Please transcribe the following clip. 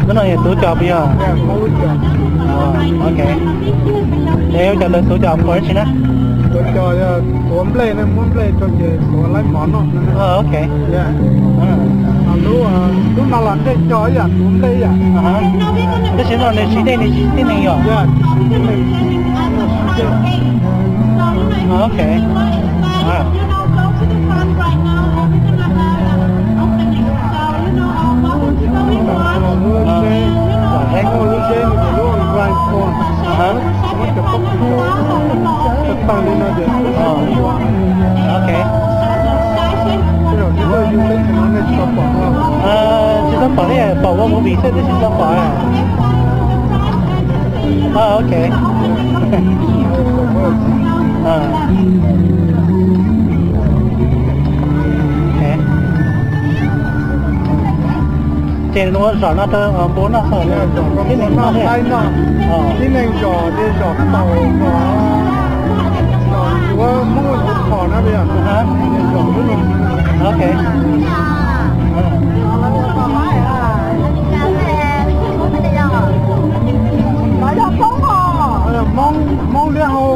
Lub no yog Tuv cov puas yog? Ok. Es ua cov ntawd Tuv cov puas dab tsi na? Tuv cov yog tuav nplej, muab nplej rau ces tuav laib mov noj. Ok. Lub, lub no los nplej cog ib yam, tuav nplej ib yam. Tab sis no nws siv dej, nws siv tib neeg yom? Ok. Ok. Tsis tau pom li, pom ua movie xwb twb tsis tau pom. Ok. Ces nws ua zom no rau npua noj, tib neeg noj, tib neeg zom, zom tau, zom yuav Hmoob yuav phom na, zom lub no. Ok. Hmoob, Hmoob liab hau.